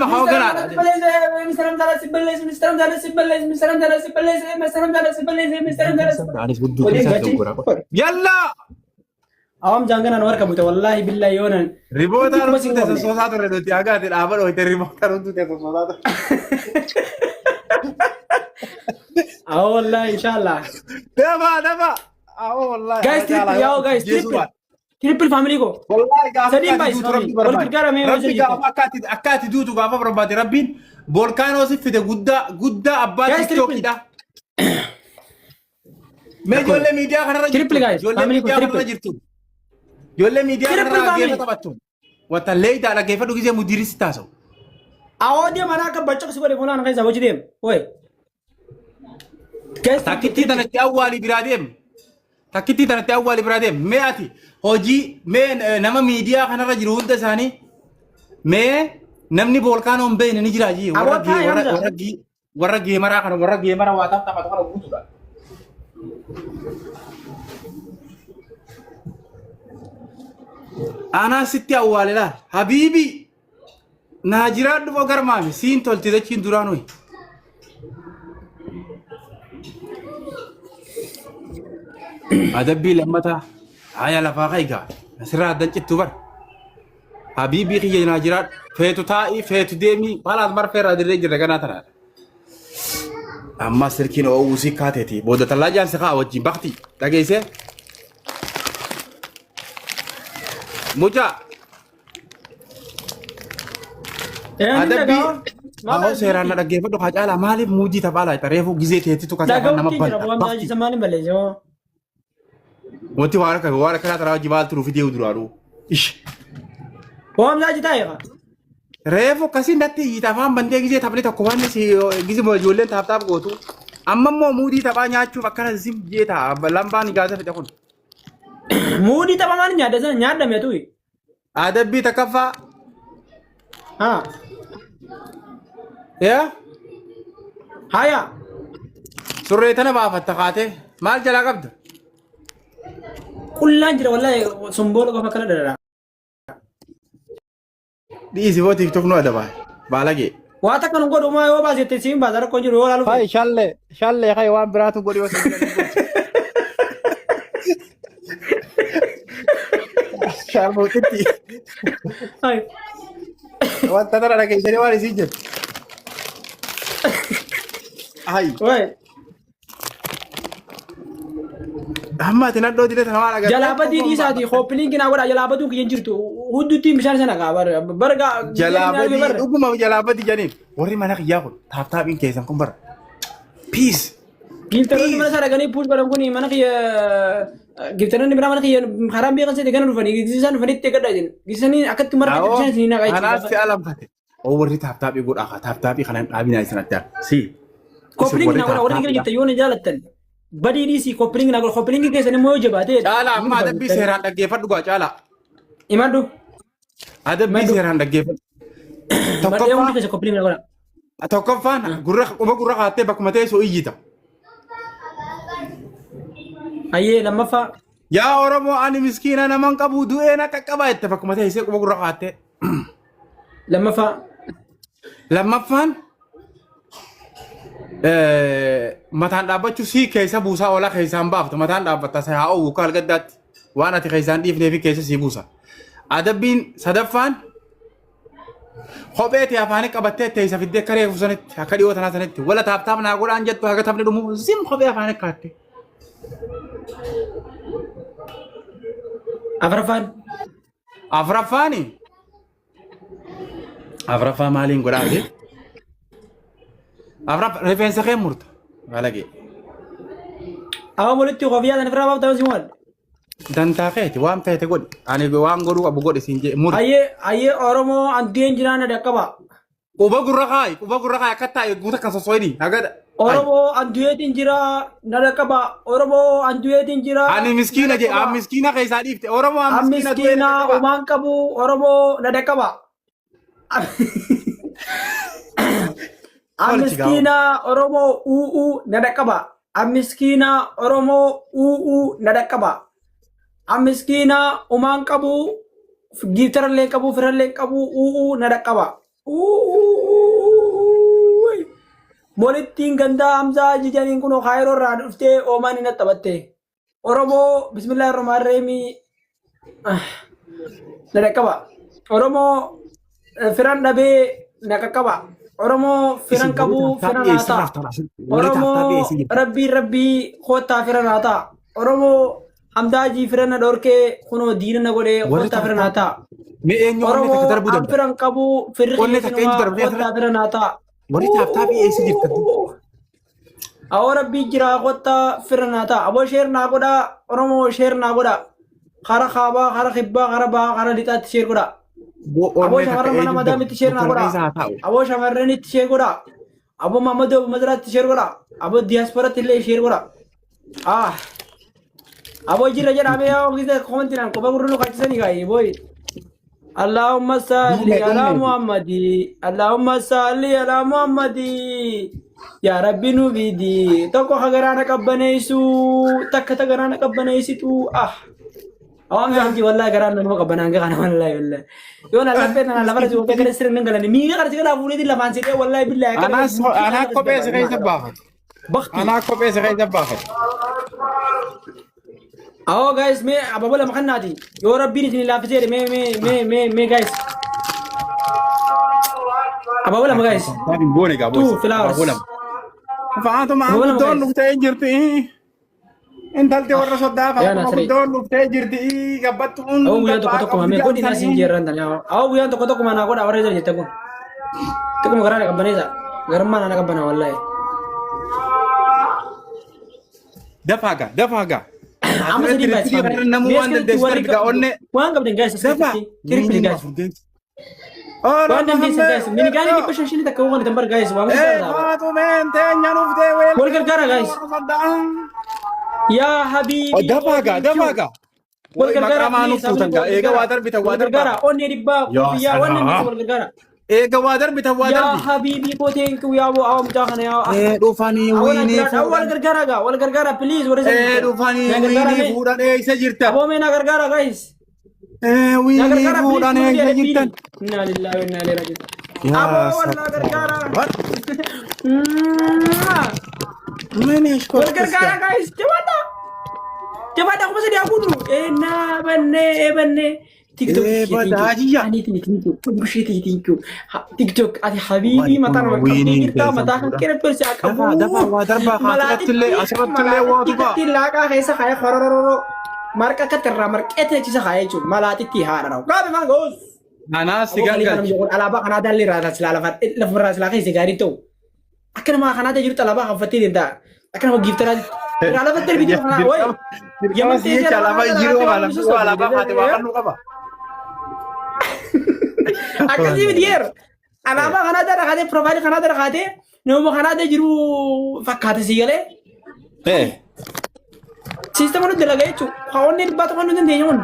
Nama Ministeera hooganaadha. Maalatti balleesse, ministeera Maalatti balleesse, ministeera Maalatti balleesse, ministeera Maalatti balleesse, ministeera Maalatti balleesse, ministeera Maalatti Anis gudduu Waliin keessaa gachi. dogoggora. Yallaa! Awam jaangana nu harka bute wallaahi billahi yoonan. Ribootaan Kuma hunduu siin qabne. teessoosaa ture nuti haga ati dhaaba dhooyte ribootaan hunduu teessoosaa ture. Awwa wallaahi inshallah. Dafaa dafaa! Awwa wallaahi. Guys triple yaa'oo guys triple. Triple family ko. Wallaahi gaafa Sadiin akka ati baay'is duutu rabbi family. Wal barbaade. gargaara mee Rabbi hojii gaafa akka ati akka ati duutu gaafa barbaade rabbiin volkaanoo si fide guddaa guddaa abbaa Guys, triple. tiktookiidha. Mee ijoollee miidiyaa kanarra jirtu. Triple guys, Ijoollee family ko miidiyaa kanarra triple. jirtu. Ijoollee miidiyaa Triple kanarra family. geema taphattu. Wata leeydaa dhaggeeffadhu gisee mudiirri si taasa'u. Awoo deema anaa akka baccaqsi godhe fuulaan keessa hojii deema. Oi. Guys triple Takkittii triple. tanatti awwaalii biraa deem. Takkittii tanatti awwaalii biraa deem. Mee ati hojii mee nama miidiyaa kanarra jiru hunda isaanii mee namni boolkaanoo hin beekne ni jira jii warra Awoo taa'e warra Hamza. warra warra geemaraa kana warra geemara waa taphatu kana guutuudha. Anaa sitti awwaale laal. Habiibi naa jiraadhu boo garmaame siin tolti dachiin duraan hoyi. Adabbii lammataa haya lafaa ka'igaa asirraa addan cittu bar. Habiibii kiyya naa jiraadhu feetu taa'ii feetu deemii baalaas marfeerraa dirree jirra ganaa tanaadha. Amma silkiin oowwuu si kaateeti booda tallaa jaansi kaa wajjin bakti dhageessee. Mucaa Eenyu adabbii dhaga'aa? ahoo seeraan na dhaggeeffadhu haa caalaa maaliif muudii taphaa laata reefu gizee teetitu kan afaan nama Dhaga'uutti jira banta bu'aan bakti. taasisa maaliin balleesse hoo? Wanti waan akka waan akkanaa tanaa hojii maaltu nuuf fidee duraanuu. Ish. Bu'aan taasisa taa'e kaa. Reefu akkasiin natti iyyita afaan bantee gizee taphni tokko waan si gizee ijoolleen taap taap gootu. Amma immoo muudii taphaa nyaachuuf akkana zim jee ta'a lambaan gaasa fixe kun. Muudii tapha maaliin nyaadda sana nyaadhame tuyi. Adabbii takkaffaa. Haa. Yaa Haya. surree tana baafatta kaatee maal jalaa qabda? Qullaan jira wallahi somboola qofa akkana dhalala. Dhiisi boo tiktok nu adabaa baalagee. Waa takka nu godhu maa yoo baasette siin baasa rakkoo jiru yoo laalu Hai shallee shallee hai waan biraatu godhi osoo hin jedhin. Sharmuuxitti Hai. wanta tana dhageessanii waan isiin jettu. Hai Wai. Amma ati nadhoo dide tana waan agartee. Jalaa badii dhiisaati koppiliinki naa godhaa jalaa baduun kiyya hin jirtu hudduutti bishaan sana kaa bara bara gaa Jalaa badii dhuguma jalaa badii jedhaniin warri mana kiyyaa kun taaptaapiin keessan kun bara. Peace. Giiftaroonni mana isaa dhaqanii puus godhan kun mana kiyya giiftaroonni biraa mana kiyya karaan beekan seete gana dhufanii giiftisaan dhufanii itti eeggadhaa jedhan giiftisanii akkatti mara Awoo, bishaan isinii naqaa Kanaaf si jechuudha. alamfate. Oo warri taaptaaphii godhaa kaa taaptaaphii kana hin dhaabinaa isin addaa. Si. Isin Koppiliingi warri naa godha warri kiyya taaptaaphiidha. jettan yoo na jaalattan badii dhiisii koppiliingi naa godha koppiliingi keessan immoo yoo jabaatee Caalaa amma adabbii seeraan dhaggeeffadhu gaa caalaa. Imadhu Adabbii Maddu. seeraan dhaggeeffadhu. madhee Tokkoffaa hundi keessa koppiliingi naa godha. Tokkoffaan gurra quba gurra kaattee bakkuma teessu iyyita. Ayyee lammaffaa Yaa Oromoo ani miskiina naman qabu du'ee na qaqqabaa jette bakkuma teessee quba gurra kaattee. Lammaffaa Lammaffaan mataan dhaabbachuu sii keessa buusaa oolaa keessaan baaftu mataan dhaabbatta sa haa oowwu kaal gaddaatti waan ati keessaan dhiifnee fi keessa sii buusa. Adabbiin sadaffaan kophee tee afaanii qabattee teessa fiddee akka reefu sanitti akka dhiyoo tanaa sanitti wala taaptaap naa godhaan jettu haga taphni dhumu zim kophee afaanii kaatte. Afraffaan Afraffaani afraffaa maaliin godhaate? Afraffaa rifeensa kee murta. Balagee. Awwa walitti kofiyaa sana ofirraa baaftaa si maal? Dantaa keeti waan feete godhi. Ani waan godhuu qabu godhi siin jee muri. Ayyee ayyee Oromoo anteen jiraana dhaqqaba. Quba gurra kaayi quba gurra kaayi akka taa'e guuta kan sosso'ini haga. Oromoo anduyeetiin jira na dhaqqaba. Oromoo anduyeetiin jira. Ani miskiina jee ani miskiina keessaa dhiifte Oromoo ani An miskiina du'ee miskiina na dhaqqaba. umaan qabu Oromoo na dhaqqaba. An Tolchi gaa'oo. miskiina Oromoo u'uu na dhaqqaba. An miskiina Oromoo u'uu na dhaqqaba. An miskiina umaan qabu giiftarallee qabu firallee qabu u'uu na dhaqqaba. U'uu. Molittiin gandaa Hamzaa jijaniin kunoo Kaayiroo irraa dhuftee Oomaan hin taphatte. Oromoo bismillaahi rahmaan rahiimii na dhaqqaba. Oromoo firan dhabee na qaqqaba. Oromoo firan Isin warri qabu taaftaa fira naa dhiyeessi ta'a. irraa ta'a. Warri taaftaa Oromoo dhiyeessi jirta. rabbii rabbii koottaa fira naa ta'a. Oromoo Hamdaajii fira na dhorkee kunoo diina na godhee Warri koottaa fira naa taaftaa ta'a. mee eenyu onnee takka Oromoo darbuu an danda'a? firan qabu firri Onnee kiyya takka eenyu sinumaa darbee koottaa asirratti? fira naa ta'a. Warri taaftaa dhiyeessi jirta. Awoo rabbii jiraa kottaa fira naa ta'a. Aboo sheer naa godhaa Oromoo sheer naa godhaa. Kara kaabaa, kara kibbaa, kara bahaa, kara lixaatti sheer godhaa. Boo Aboo onnee takka shamarran mana eenyu darba? madaamitti sheer naa Doktar godhaa. Reesaa haa taa'u. Aboo shamarranitti sheer godhaa. Aboo Mahammadoo Abu Mazraatti sheer godhaa. Aboo diyaasporatti illee sheer godhaa. Ah. Aboo jirra jedhaa mee yaa ogeessa komantinaan kophaa gurra nu kaachisanii gaa'ee booyi. Allahumma salli Duume ala duume. Muhammadi. Allahumma salli ala Muhammadi. Yaa Rabbi nu fidi. Tokko ka garaana qabbaneessu takka ta garaana qabbaneessitu. Ah. Awaan gaanji wallahi garaan nama qabbanaan kana wallahi wallahi. Yoo na laphee tana lafarra si gara sirri nan galani. Miila kana si galaa fuudheetiin lafaan sidhee wallahi billahi akka Anaa anaa kophee si keessa baafatu. Bakti. Anaa kophee si keessa baafatu. Awoo guys mee ababo lama kannaati. Yoo rabbiin isin laaffisee mee mee mee mee mee guys. Ababo lama guys. Hin goone gaa Two boys. flowers. Abaaboo lama. Faatuma Abaaboo lama guddoon guys. dhuftee jirti. Intalti warra soddaa Yaa Faatuma Nasri. guddoon dhuftee jirti. Gabbattuun Awoo guyyaan tokko gabbaa tokko qabdu mee godhi nasiin jaamsanii. jeerran tani. Awoo guyyaan tokko tokko manaa godha warra jette kun. Xiqquma garaa na qabbaneessa. Garummaa na qabbana wallahi. Dafaa gaa dafaa gaa. Amma sadii Asirratti baay'ee riphtii namuu waan dandeessu darbi gaa onnee. Waan qabdan guys Dafaa. asirratti triple guys. Ola Waan dandeessan guys. Minigaanii Muhammed. 500 5 takka waan tan bar guys waan Eh, guddaa ta'a. Faatumeen teenya dhuftee Wal gargaara guys. Yaa habiibi. Dafaa gaa dafaa gaa. Wal Wai gargaara maqaa maa please nuuf fuutan gaa. Eega waa darbitan waa Wal gargaara darbaa. onnee dhibbaa Yaa biyyaa waan salaam. dandeessan wal gargaara. Eega waa darbitan waa Yaa darbi. habiibi koo thank you yaa boo awwa mucaa kana yaa. Ee dhufanii Awwa wiinii jiraadha wal fuudhan. gargaara gaa wal gargaara please warri Ee dhufanii Na gargaara wiinii mee. fuudhan eessa jirtan? Aboo mee na gargaara guys. Ee Na wiinii gargaara please fuudhan nu eessa jedhe jirtan? biili. Inna lillahi wa inna ilaihi raji'un. Yaa Aboo wal na gargaara. Sattar. Minish Wal gargaara guys jabaadha. Jabaadha 3000 haa guutu. Ee naa bannee ee bannee. TikTok Ee ishee thank you. badaajiyya. Ani tini thank you. Dhugu ishee tini thank you. TikTok ati habiibii Wal mataa kun nama qabdee wiiniin jirta keessan mataa kan fuudhan. kee rabbi si haa qabu. Dafaa dafaa waa darbaa asirrattillee asirrattillee waa Malaaxitti tuqaa. katti laaqaa keessa kaayee hororororo marqa akkatti irraa marqeetti achisa kaayee jechuudha. Malaaxitti haadha rawu. Gaafi maan goos. Anaa si Aboo kalii kana gangalchi. kun alaabaa kanaa daallee irraa silaa lafa lafa silaa keessa gaarii ta'u. Akka nama kanaa jirtu alaabaa kanfattee deemta. Akka nama giiftaraatti. Irraa lafatti ergitu kanaa wayi. Dirqama Yaman si teessee jecha alaabaa alaabaa kanaa jiruu irratti waan alaabaa alaabaa haati waa sossobu. kennuu qaba. Akkasii miti yeer. Alaabaa kanaa dara kaatee piroofaayilii kanaa dara kaatee nama kanaa jiru fakkaate si galee. Eh. Siistama nuti dalagaa jechuudha. Onnee dhibbaa tokko nu dandeenya kun.